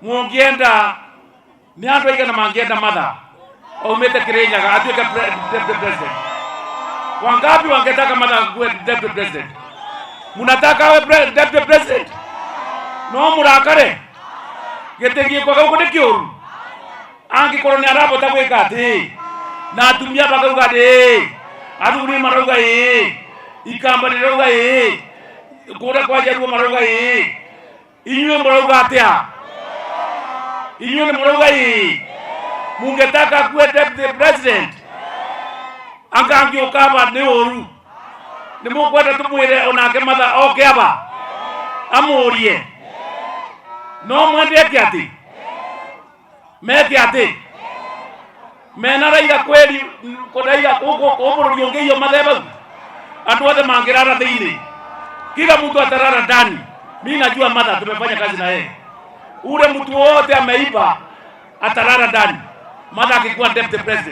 Mungienda ni andu aigana mangienda Martha aumite Kirinyaga atuike deputy president? Wangapi wangetaka Martha kuwe deputy president? Munataka awe deputy president? No murakare gĩtĩ gĩkwa gũkũ nĩ kĩũru angĩkorwo nĩ arabota gwĩka atĩ na atumia bakauga atĩ athuri marauga ĩĩ, ikamba rĩrauga ĩĩ, kũrĩa kwa Jaluo marauga ĩĩ, inyuĩ mũrauga atĩa? Inyuĩ nĩ mũrauga ĩĩ? Mungetaka kuwe deputy president? Anga angĩũka aba nĩ ũru? Nĩ mũkwenda tũmwĩre onake Martha oke aba amũrie? No mwende eke atĩ meke atĩ mena Raila kweri Raila kũkũ bũrũri ũngĩ iyo mathebau andu othe mangĩrara thĩinĩ, kila mtu atarara ndani. Mi najua Martha, tumefanya kazi na yeye, ule mtu wote ameiba atarara ndani Martha akikuwa deputy president.